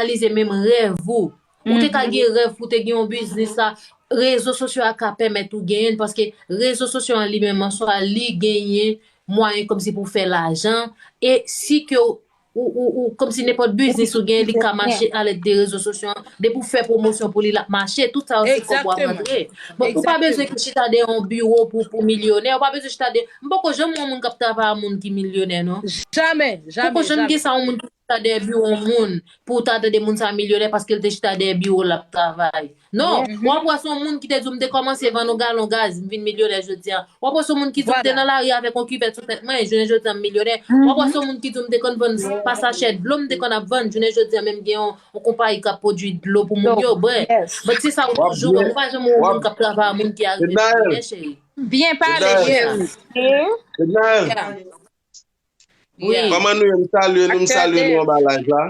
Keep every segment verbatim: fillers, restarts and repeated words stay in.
reyalize menm rèv ou. Ou te ka gen rèv pou te gen yon biznis la. Rezo sosyo a ka pèmèt ou genyen l, paske rezo sosyo an li menm an swa li genyen mwayen kòmsi pou fè lajan. E si ke ou, ou, ou, ou, kòmsi nenpòt biznis ou genyen, li ka mache alèd de rezo sosyo an. Depi w fè pwomosyon pou li, l ap mache. Tout sa yo se kòb w ap rantre. Bon, ou pa bezwen ki chita de yon biwo pou, pou milyonè. Ou pa bezwen chita de, m poko janm wè yon moun k ap travay a moun ki milyonè, non. Jamè, jamè, poko janm gen sa yon moun ki chita dèyè biwo moun pou w ta tande moun sa milyonè paske l te chita dèyè biwo l ap travay. Non, w ap wè se yon moun ki te di w m te kòmanse vann yon galon gaz, m vin milyonè jodi a. W ap wè se yon moun ki di w m te nan lari avèk yon kivèt sou tèt mwen, jounen jodi a m milyonè. W ap wè se yon moun ki di w m te konn vann pa sachè dlo, m te konn ap vann, jounen jodi a menm gen yon, yon konpayi k ap pwodui dlo pou moun yo bwè. But se sa ou toujou wè, ou pa janm wè yon moun k ap travay a moun ki arive milyonè, cheri. Byen pale, Jezi. Kòman nou ye? M salye nou, m salye nou anba live la.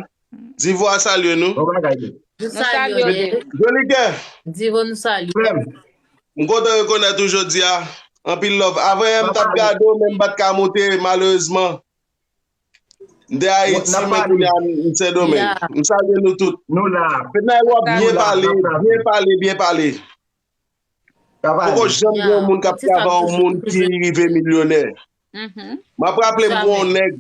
Divo a salye nou. Nou salye w. Jolikè. Divo nou salye w. M kontan rekonèt ou jodi a. Anpil love. Avan yè m t ap gade w, men m pa t ka moute, malerezman. M te Ayiti, men kounye a m Sendomeng. M salye nou tout. Fednaelle, w ap byen pale, byen pale, byen pale. Poko janm gen yon moun k ap travay yon moun ki rive milyonè. M ap raple m gon yon nèg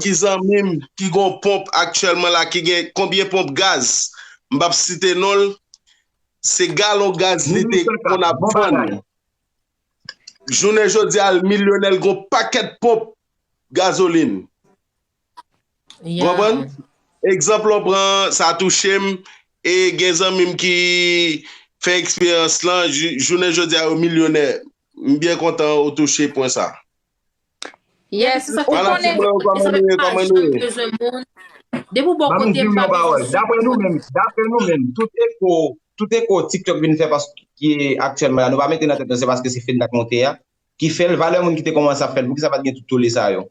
ki zanmi m ki gon ponp aktyèlman la ki gen konbyen ponp gaz. M p ap site non l. Se galon gaz li te konn ap vann. Jounen jodi a l milyonè, l gon pakèt ponp gazolin. Ou konprann? Egzanp lan pran, sa touche m, e gen zanmi m ki fè eksperyans lan, jounen jodi a yo milyonè. M byen kontan ou touche pwen sa. Yes, ou konnen. Kòman nou ye, kòman nou ye? Depi w bò kote m pa bezwen. Daprè nou menm, daprè nou menm, tout efò, tout efò TikTok vin fè paske aktyèlman la, nou pa mete nan tèt nou se paske se Fedna k monte a ki fè l, valè moun ki te kòmanse ap fè l, poukisa pa t gen tout tole sa yo?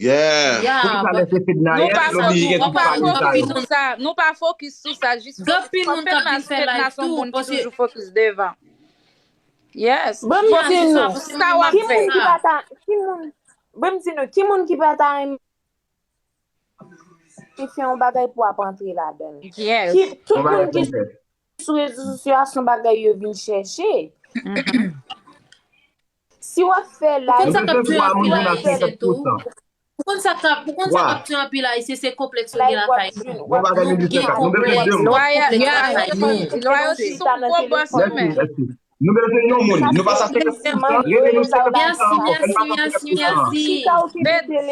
Yeah. Poukisa lè se Fednaelle l oblije gen tout pale sa yo? Nou pa fokis sou sa, jis fokis sou Fedna, se yon moun ki toujou fokis devan. Yes. Fokis sou sa w ap fè. Ban m di nou, ki moun ki pa ta renmen fè yon bagay pou ap antre ladan l? Ki tout moun ki sou rezo sosyo a se yon bagay yo vin chèche. Si w ap fè live. Ou konn sa k ap tiye anpil ayisyen tou? Ou konn sa k ap, ou konn sa k ap tiye anpil ayisyen, se konplèks yo gen lakay nou. Nou gen konplèks, nou gen konplèks lakay nou. Loyalty se yon gwo bòs wi menm. Nou bezwen yon moun. Nou pa sa senkant pou san. Rele nou senkant pou san ankò. Fè n pa tann senkant pou san an.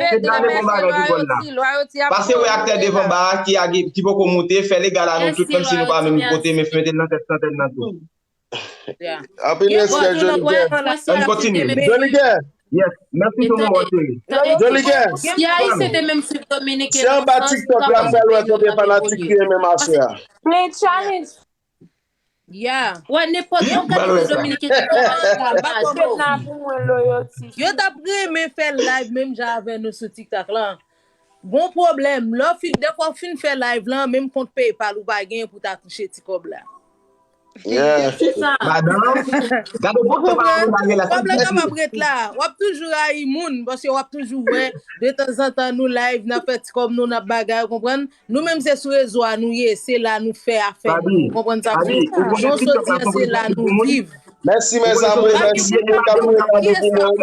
Fedna, mèsi loyalty, loyalty ap. Pase wè aktè devan ba a ki poko moute, fè l egal a nou tout, menm si nou pa menm kote, men mete l nan tèt santèn nan tou. Anpil respè, Johnny Guerre. Ann kontinye. Johnny Guerre. Yes. Mèsi tou, mon bò cheri. Johnny Guerre. Si Ayisyen te menm swiv Dominiken nan Frans, nou t ap wè konbyen fanatik ki renmen Masè a. Play challenge. Yeah. Wè, nenpòt yon kalite Dominiken ki konn antre nan paj yo. Yo t ap renmen fè live menm jan avè nou sou TikTok lan. Gon pwoblèm. Lè w fin, dèfwa w fin fè live lan, menm kont PayPal ou pa genyen pou w ta touche ti kòb la. Madanm, gade bon tan pa antre bagay la. Kòb la kapab ret la. W ap toujou rayi moun, paske w ap toujou wè, detanzantan nou live, n ap fè ti kòb nou, n ap bagay, ou konprann? Nou menm se sou rezo a nou ye, se la nou fè afè nou, ou konprann sa m di w? Jan w sot di an, se la nou viv. Mèsi, mèsi anpil, mèsi. Moun k ap voye kado pou mwen,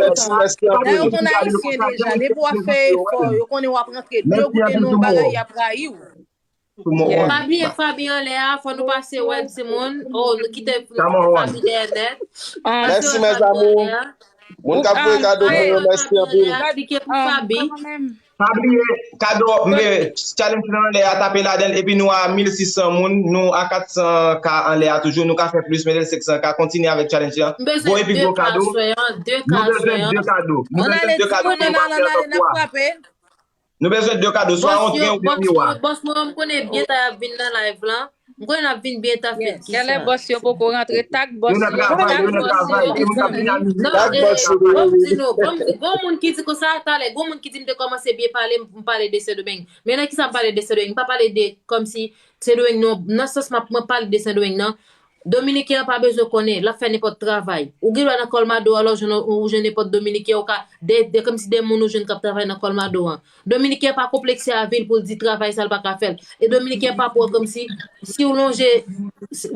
mèsi, mèsi anpil. Dayè, yo konn ayisyen deja, depi w ap fè efò, yo konnen w ap rantre de kote nan yon bagay, y ap rayi w. Pa bliye Faby anlè a, fò nou pase wè timoun. Oh, nou kite Faby dèyè nèt. Mèsi, mes amours. Moun k ap voye kado pou mwen, mèsi anpil. Pike pou Faby. Pa bliye, kado, challenge lan anlè a, tape ladan l, epi nou a mil sis san moun, nou a kat san K anlè a toujou, nou ka fè plis, mete l senk san K, kontinye avèk challenge lan. Bon epi gwo kado. Nou bezwen de kado. Nou bezwen de kado pou nou pa pèdi top twa. Nou bezwen de kado, swa yon tren oubyen miwa. Bòs mwen, m konnen byen ta y ap vin nan live lan. M konnen n ap vin byen ta fè kisa. Genlè bòs yo poko rantre, tag bòs yo. Yo nan travay, yo nan travay. Tag bòs yo. Ban m di nou, ban m di, gon moun ki di konsa talè, gon moun ki di m te kòmanse byen pale, m pale de Sendomeng. Men nan kisa m pale de Sendomeng? M pa pale de kòmsi Sendomeng non, nan sans m ap, mwen pale de Sendomeng nan. Dominiken an pa bezwen konnen, l ap fè nenpòt travay. Ou gen dwa nan Kòlmado a, lè w jwenn, ou jwenn nenpòt Dominiken, ou ka, de, de, kòmsi de moun ou jwenn k ap travay nan Kòlmado an. Dominiken an pa konplekse avè l pou l di travay sa l pa ka fè l. E Dominiken an pa pran kòmsi, si w lonje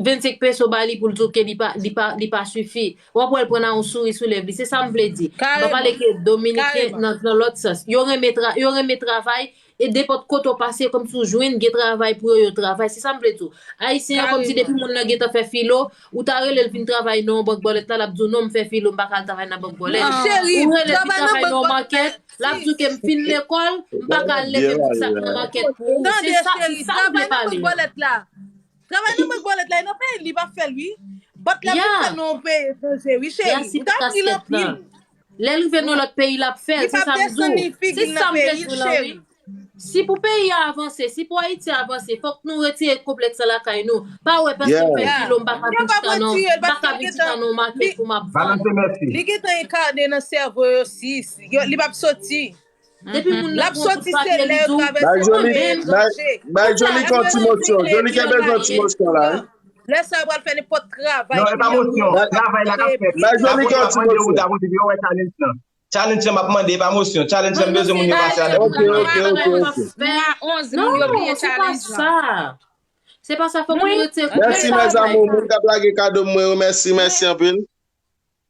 vennsenk peso ba li pou l di w ke li pa, li pa, li pa sifi. W ap wè l pran nan yon souri sou lèv li. Se sa m vle di. Mwen pale ke Dominiken nan, nan lòt sans. Yo renmen tra-, yo renmen travay, e nenpòt kote w pase, kòmsi w jwenn gen travay pou yo, yo travay. Se sa m vle di w. Ayisyen an, kòmsi depi moun nan gentan fè filo, ou ta rele l vin travay nan yon bank bòlèt la, l ap di w, "Non, m fè filo, m pa ka al travay nan bank bòlèt." Ou rele l vin travay nan yon makèt, l ap di w ke, "M fin lekòl, m pa ka al leve bout sak nan makèt pou ou." Se sa, se sa m vle pale. Travay nan bank bòlèt la, e nan peyi li p ap fè l, wi. But l ap vin fè l nan yon peyi etranje, wi, cheri. Ou ta ri l anpil. Lè l rive nan lòt peyi, l ap fè l. Se sa m di w. Se sa m vle di w la, wi. Si pou peyi a avanse, si pou Ayiti avanse, fòk nou retire konplèks sa lakay nou. Pa wè paske m fè filo, m pa ka vin chita nan, m pa ka vin chita nan yon makèt pou m ap vann. Li gentan enkane nan sèvo yo, sis. Yo, li p ap soti. Depi moun nan pran bout papye, li di w, "Bay Johnny, bay, bay Johnny yon ti mosyon. Johnny gen bezwen ti mosyon la, wi." Lè sa yo pral fè nenpòt travay. Non, e pa mosyon. Travay la k ap fèt. Bay Johnny yon ti mosyon. Yo wè challenge lan. Challenge lan m ap mande, e pa mosyon. Challenge lan m bezwen moun yo pase a. Ok, ok, ok, ok. Nou a onz moun yo bliye challenge lan. Se pa sa, fòk nou retire konplèks sa. Mèsi, mes amours. Moun k ap lage kado m, mwen remèsye, mèsi anpil.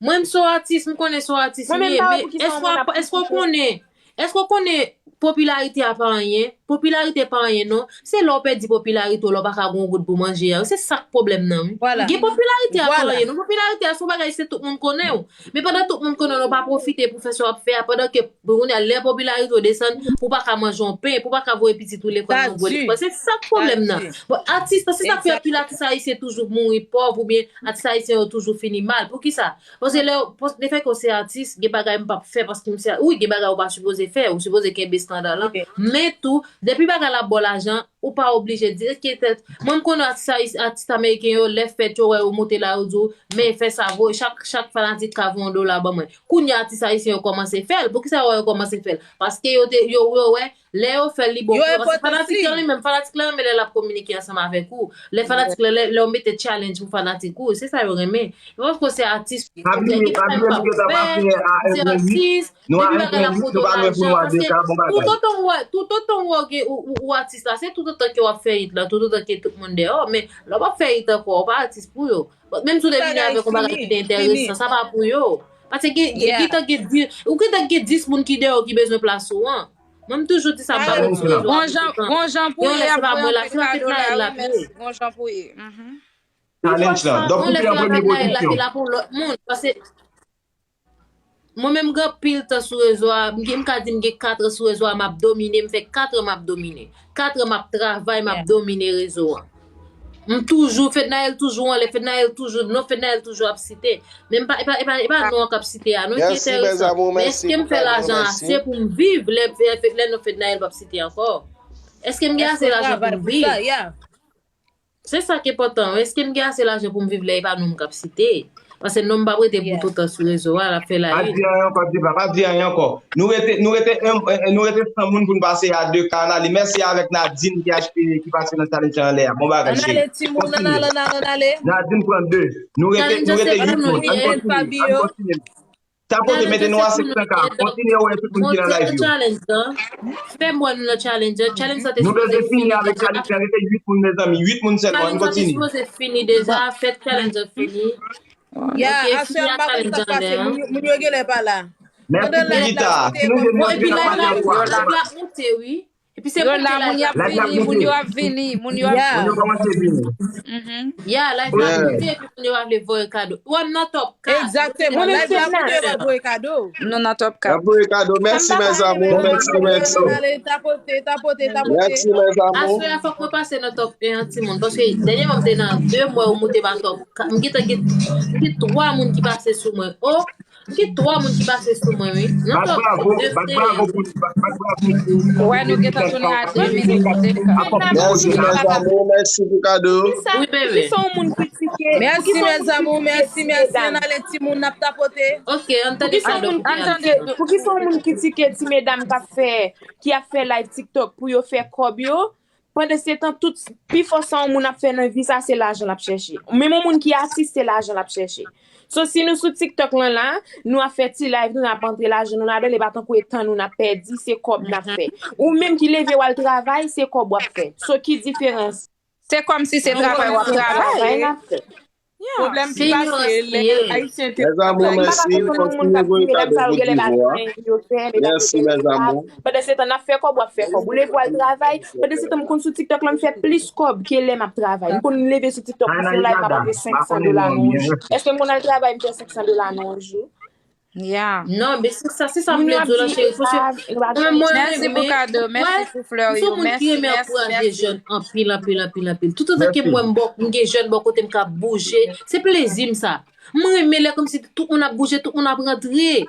Mwen, m se yon atis, m konnen se yon atis m ye, men èske w ap, èske w konnen, èske w konnen popilarite a pa anyen? Popilarite pa anyen, non. Se lè w pèdi popilarite w, lè w pa ka gen yon goud pou manje a. Se sa k pwoblèm nan, wi. Gen popilarite a pa anyen, non. Popilarite a se yon bagay, se tout moun konnen w. Men pandan tout moun konnen w, w pa pwofite pou fè sa w ap fè a, pandan ke kounye a, lè popilarite w desann, pou w pa ka manje yon pen, pou w pa ka voye pitit ou lekòl nan yon gwo lekòl. Se sa k pwoblèm nan. Bon, atis, se sa k fè anpil atis ayisyen toujou mouri pòv oubyen atis ayisyen yo toujou fini mal. Poukisa? Paske lè, lefètke w se atis, gen bagay m p ap fè paske m se, wi, gen bagay ou pa sipoze fè, ou sipoze kenbe estanda lan. Men tou, depi bagay la ap ba w lajan, ou pa oblije di, eske tèt, mwen m konnen atis ayis-, atis ameriken yo, lè fèt yo wè yo monte la, yo di w, "Men fè sa, voye, chak, chak fanatik ka voye yon dola ban mwen." Kounye a atis ayisyen yo kòmanse fè l. Poukisa yo, yo kòmanse fè l? Paske yo te, yo, yo wè, lè yo fè l, li bon pou yo. Paske fanatik lan li menm, fanatik lan renmen lè l ap kominike ansanm avèk ou. Lè fanatik lan, lè, lè w mete challenge pou fanatik ou, se sa yo renmen. Yo pa fè se atis, se atis, depi bagay la pou yo lajan, paske toutotan w wè, toutotan w wè ou, ou, ou atis la, se toutotan ke w ap fè hit lan, toutotan ke tout moun dèyè w, men lè w p ap fè hit ankò, ou pa atis pou yo. Menm si w te vini avèk yon bagay ki te enteresan, sa pa pou yo. Paske gen, gen, gentan gen dis, ou gentan gen dis moun ki dèyè w ki bezwen plas ou an. Mwen, m toujou di sa, m pa konn sou rezo a. Gon jan, gon jan pou ye ap voye anpil kado la, wi, mèsi. Gon jan pou ye. Challenge lan. Donk, ou te an premye pozisyon. Li la pou lòt moun, paske mwen menm, gen anpil tan sou rezo a, m gen, m ka di m gen kat an sou rezo a, m ap domine, m fè kat an m ap domine. Kat an m ap travay, m ap domine rezo a. M toujou, Fednaelle toujou anlè, Fednaelle toujou, non Fednaelle toujou ap site. Men m pa, e pa, e pa, e pa non an k ap site a, non, ki enteresan. Men èske m fè lajan ase pou m viv lè, lè non Fednaelle p ap site ankò? Èske m gen ase lajan pou m viv? Se sa k enpòtan wi. Èske m gen ase lajan pou m viv lè e pa non m k ap site? Paske non m p ap rete pou toutan sou rezo a, l ap fè la une. Pa di anyen ankò, Diva, pa di anyen ankò. Nou rete, nou rete, nou rete san moun pou n pase a de K. Anale, mèsi avèk Nadine ki achte, ki pase nan challenge anlè a. Bon bagay, cheri. Anale, timoun, anale, anale, anale. Nadine pran de. Nou rete, nou rete uit moun. Ann kontinye, ann kontinye. Tapote, mete nou a senk san K. Kontinye wè tout moun ki nan live yo. Fè m wè nou nan challenge. Challenge sa te sipoze fini deja. Nou bezwen fini avèk challenge la. Rete uit moun, mezanmi. Uit moun sèlman. Ann kontinye. Challenge sa te sipoze fini deja. Fè challenge la fini. Ya, aswè a m pa konn sa k pase. Moun yo, moun yo genlè pa la. Mèsi pou gita. Si nou gen moun ki nan pale ankò. Epi live la ap moute, wi. Epi se monte la, moun yo ap vini, moun yo ap vini, moun yo ap vini. Moun yo kòmanse vini. Ya, live la ap monte epi moun yo pa vle voye kado. Ou wè m nan top kat. Egzakteman, live la ap monte, yo pa voye kado. Nou nan top kat. N ap voye kado. Mèsi, mes amours. Mèsi, mèsi. Tapote, tapote, tapote. Mèsi, mes amours. Aswè a fòk mwen pase nan top en an, timoun. Paske dènyèman m te nan de mwa ou moute pa top kat. M gentan gen, m gen twa moun ki pase sou mwen. Oh! M gen twa moun ki pase sou mwen, wi. Bat bravo, bat bravo pou, bat, bat bravo pou. Wè, nou gentan tounen a de minit, de ka. Mèsi, mes amours, mèsi pou kado. Wi, bebe. Mèsi, mes amours, mèsi, mèsi. Ann ale timoun, n ap tapote. Ok, ann tande kado. Poukisa yon moun kritike ti medam k ap fè, ki ap fè live TikTok pou yo fè kòb yo? Pandan se tan, tout pifò sa yon moun ap fè nan vi sa, se lajan l ap chèche. Menm yon moun ki atis, se lajan l ap chèche. So, si nou sou TikTok lan la, nou ap fè ti live, nou ap antre lajan nou ladan, e pa tankou e tan nou n ap pèdi, se kòb n ap fè. Ou menm ki leve w al travay, se kòb w ap fè. So, ki diferans? Se kòmsi se travay w ap Travay travay. n ap fè. Yeah. Pwoblèm Se ki pase yon lè stil. Ayisyen te Mes amours, M pa merci. konn nan moun k ap Kontinye voye di medam kado sa yo pou genlè pa Divo a. gen anyen yo fè, medam yo Merci, genlè mes pa. amours. Pandan se tan n ap fè kòb, w ap fè kòb. Ou leve w al travay, pandan se tan m konn sou TikTok la m fè plis kòb ke lè m ap travay. M konn leve sou TikTok pou fè yon live m ap antre senk san dola nan yon jou. Èske m konn al travay m fè senk san dola nan yon jou? Yeah. Non, men se sa, se sa m Moun vle yo ap di w la di cheri. Paske pa, yo pa mwen, mwen Mèsi pou renmen, kado, mèsi mwen, pou flè m se yo, yon moun ki mèsi, renmen mèsi, ankouraje mèsi. Jèn anpil, anpil, anpil, anpil. Toutotan ke m wè m bò, m gen jèn bò kote m ka bouje, se plezi m sa. M renmen lè kòmsi tout moun ap bouje, tout moun ap rantre.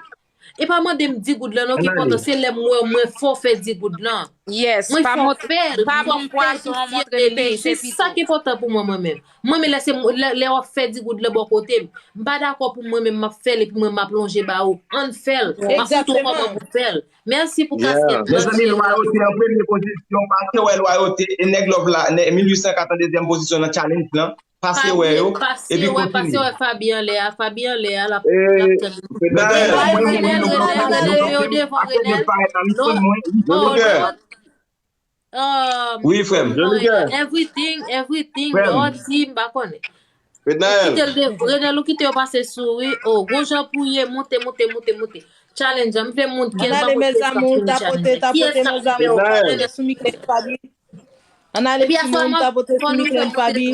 E pa mande m di goud lan non ki enpòtan, se lè m wè mwen fè w fè di goud lan. Yes, Mwen pa fè w mont, fè l, pa mwen ban m fè pwason an, soufri montre m de li. peche Se sa ki pito. Enpòtan pou mwen, mwen menm. Mwen menm lè se mwen- lè, lè w ap fè di goud lan bò kote m, m pa dakò pou mwen menm m ap fè l epi mwen m ap lonje ba ou. Ann fè l. M ap fout ou kòman pou fè l. Mèsi pou kaskèt lan. Mezanmi, lwayote an premye pozisyon, pase wè lwayote, e nèg love la, nèg mil uit san kat an dezyèm pozisyon nan challenge lan, pase wè yo, epi kontinye. Pase wè Fabi anlè a, Fabi anlè a, l ap Renel, Renel, Renel, Renel, leve yo devan, Renel. Non, non. Wi, frè m. Everything, everything, Lòdi, m pa konnen. Ou kite l de, Renel, ou kite yo pase sou, wi. Oh, gon jan pou ye, moute, moute, moute, moute. Challenge, m vle moun ki Ann ale, mes amours, tapote, tapote, mes amours, tapote sou Mickley Fabi. Ann ale, timoun, tapote sou Mickley Fabi.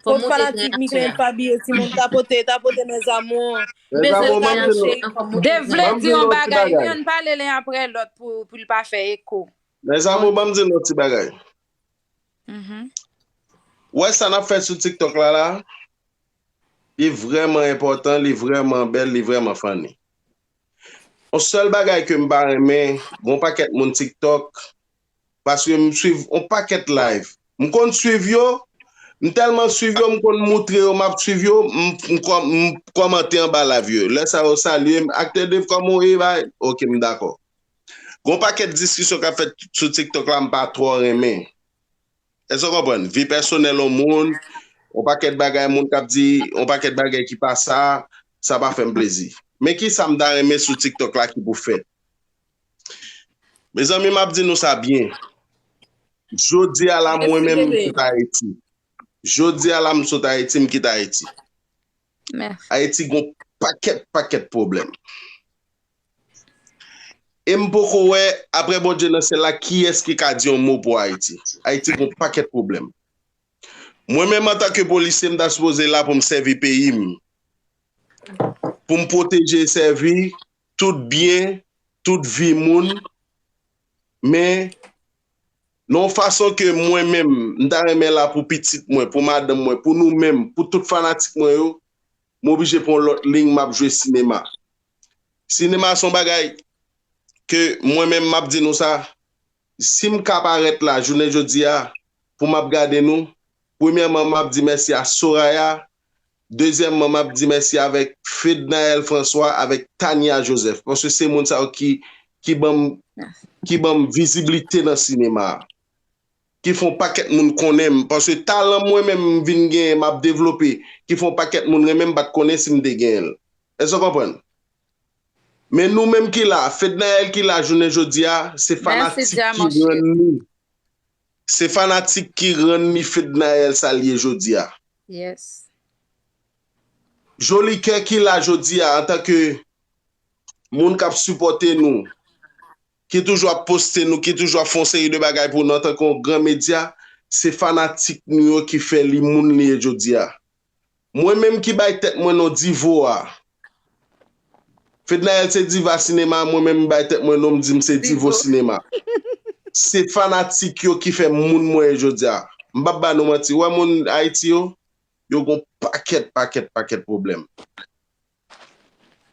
Kot fanatik Mickley Fabi yo, timoun, tapote, tapote, mes amours. Mes amours, ban m di nou, Dave vle ban m di di yon nou ti bagay, bagay. youn pale len apre lòt pou, pou l pa fè eko. Mes amours, ban m di nou ti bagay. Mhm. Wè sa n ap fè sou TikTok la la, li vrèman enpòtan, li vrèman bèl, li vrèman funny. Yon sèl bagay ke m pa renmen, gon pakèt moun TikTok, paske m swiv yon pakèt live. M konn swiv yo, m tèlman swiv yo, m konn moutre yo m ap swiv yo, m, m kò- m kòmante anba live yo. Lè sa yo salye m, aktè Dave kòman w ye, bay? Oke, m dakò. Gon pakèt diskisyon k ap fèt sou TikTok la, m pa twò renmen. Èske w konprann? Vi pèsonèl yon moun, yon pakèt bagay moun k ap di, yon pakèt bagay ki pa sa, sa pa fè m plezi. Men ki sa m ta renmen sou TikTok la ki pou fèt? Mezanmi, m ap di nou sa byen. Jodi a la, mwen menm, m kite Ayiti. Jodi a la, m sot Ayiti, m kite Ayiti. Mèsi. Ayiti gon pakèt, pakèt pwoblèm. E m poko wè, apre Bondye nan syèl la, kiyès ki ka di yon mo pou Ayiti. Ayiti gon pakèt pwoblèm. Mwen menm, antanke polisye, m ta sipoze la pou m sèvi peyi m. Pou m pwoteje e sèvi tout byen, tout vi moun. Men, nan yon fason ke mwen menm, m ta renmen la pou pitit mwen, pou madanm mwen, pou nou menm, pou tout fanatik mwen yo, m oblije pran yon lòt liy, m ap jwe sinema. Sinema se yon bagay ke mwen menm, m ap di nou sa, si m ka parèt la jounen jodi a, pou m ap gade nou, premyèman, m ap di mèsi a Soraya, dezyèmman, m ap di mèsi avèk Fednaelle François, avèk Tania Joseph, paske se moun sa yo ki, ki ban m, ki ban m viziblite nan sinema a. Ki fè yon pakèt moun konnen m, paske talan mwen menm m vin genyen, m ap devlope, ki fè yon pakèt moun renmen m, m pa t konnen si m te genyen l. Èske w konprann? Men nou menm ki la, Fednaelle ki la jounen jodi a, se fanatik ki rann li. Se fanatik ki rann li Fednaelle sa l ye jodi a. Yes. Jolikè ki la jodi a, antanke moun k ap sipòte nou, ki toujou ap poste nou, ki toujou ap fè yon seri de bagay pou nou antanke yon gran medya, se fanatik nou yo ki fè li moun li ye jodi a. Mwen menm ki bay tèt mwen non Divo a. Fednaelle se diva sinema, mwen menm m bay tèt mwen non, m di m se Divo sinema. Se fanatik yo ki fè moun mwen ye jodi a. M p ap ba nou manti. Wè moun Ayiti yo, yo gon pakèt, pakèt, pakèt pwoblèm.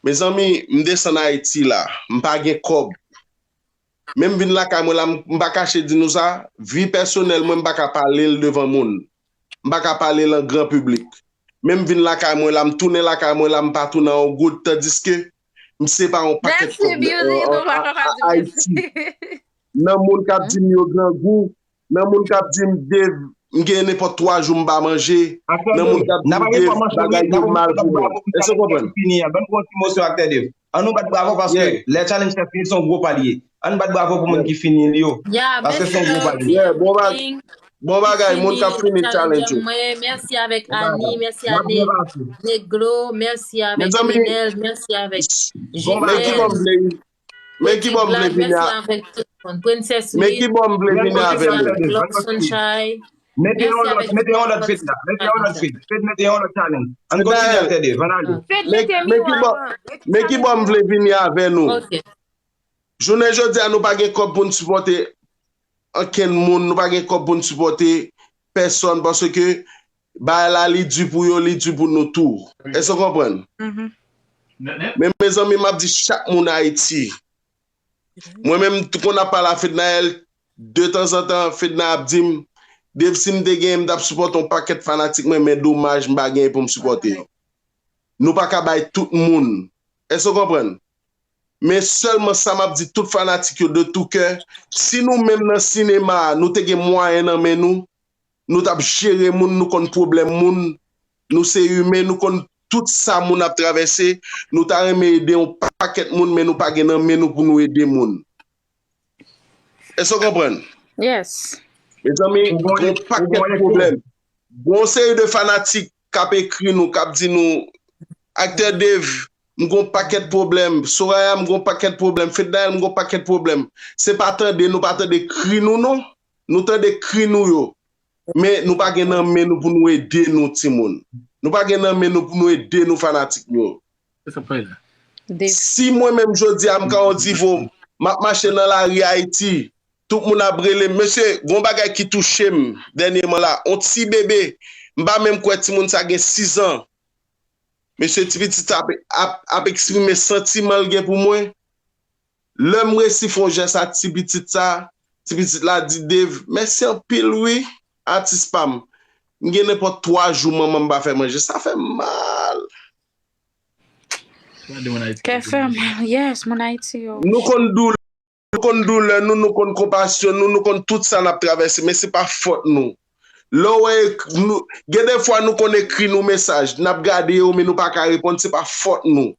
Mezanmi, m desann Ayiti la, m pa gen kòb. Men m vin lakay mwen la, m m pa kache di nou sa, vi pèsonèl mwen, m pa ka pale l devan moun. M pa ka pale l an gran piblik. Men m vin lakay mwen la, m tounen lakay mwen la, m pa tounen an yon goud, tandiske m separe yon pakèt kòb nan Ayiti. Nan moun k ap di m yo grangou, nan moun k ap di m, Dave, m gen nenpòt twa jou m pa manje, nan moun k ap di m, Dave, bagay yo mal pou mwen. Èske w konprann? Fini an. Ban m pran ti mo sou aktè Dave. Ann nou bat bravo paske lè challenge sa fini, se yon gwo pa l ye. Ann bat bravo pou moun ki fini l yo. Paske se yon gwo pa l ye. Yeah, bon bagay. Bon bagay, moun k ap fini challenge yo. Mwen, mèsi avèk Annie, mèsi a Ne-, Negro, mèsi avèk Nenel, mèsi avèk Jimèl, Petit Black, mèsi avèk tout moun. Princess Louise, mèsi avèk Love Sunshine. Mete yon lòt, mete yon lòt Fed la. Mete yon lòt Fed. Fed mete yon lòt challenge. Ann kontinye aktè Dave, ann ale. Fed mete miwa an. Men ki bò m vle vini avè nou. Jounen jodi a, nou pa gen kòb pou n sipòte ankenn moun, nou pa gen kòb pou n sipòte pèsòn, paske bagay la, li di pou yo, li di pou nou tou. Èske w konprann? Men, mezanmi, m ap di chak moun Ayiti. Mwen menm, m t-, konn ap pale a Fednaelle, de tanzantan, Fednaelle ap di m, Dave, si m te genyen, m t ap sipòte yon pakèt fanatik mwen, men domaj, m pa genyen pou m sipòte yo. Nou pa ka bay tout moun. Èske w konprann? Men sèlman sa m ap di tout fanatik yo de tou kè, si nou menm nan sinema a, nou te gen mwayen nan men nou, nou t ap jere moun, nou konn pwoblèm moun, nou se imen, nou konn tout sa moun ap travèse, nou ta renmen ede yon pakèt moun, men nou pa gen nan men nou pou nou ede moun. Èske w konprann? Yes. Mezanmi, gen yon pakèt pwoblèm. Gen yon seri de fanatik k ap ekri nou, k ap di nou, Aktè Dave, m gen yon pakèt pwoblèm. Soraya, m gen yon pakèt pwoblèm. Fednaelle, m gen yon pakèt pwoblèm. Se pa tande, nou pa tande kri nou, non. Nou tande kri nou yo. Men nou pa gen nan men nou pou nou ede nou, timoun. Nou pa gen nan men nou pou nou ede nou, fanatik nou yo. Si mwen menm jodi a, m ka yon divo, m ap mache nan lari Ayiti, tout moun ap rele m. Mesye, gen yon bagay ki touche m dènyèman la. On ti bebe, m pa menm kwè timoun sa gen sis an. Mesye, ti pitit sa ap, ap, ap eksprime santiman l gen pou mwen. Lè m resi fè yon jès a ti pitit sa, ti pitit la di, Dave, mèsi anpil wi, atis pa m. M gen nenpòt twa jou manman m pa fè manje. Sa fè m mal. Kè fè mal, yes, moun Ayiti yo. Nou konn doulè, nou konn doulè nou, nou konn konpasyon nou, nou konn tout sa n ap travèse, men se pa fòt nou. Lè w wè, nou, gen de fwa nou konn ekri nou mesaj, n ap gade yo, men nou pa ka reponn, se pa fòt nou.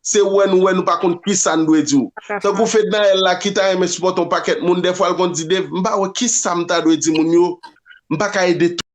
Se wè nou wè nou pa konn kisa n dwe di w. Tankou Fednaelle la ki ta renmen sipòte yon pakèt moun, dèfwa l konn di, Dave, m pa wè kisa m ta dwe di moun yo, m pa ka ede tout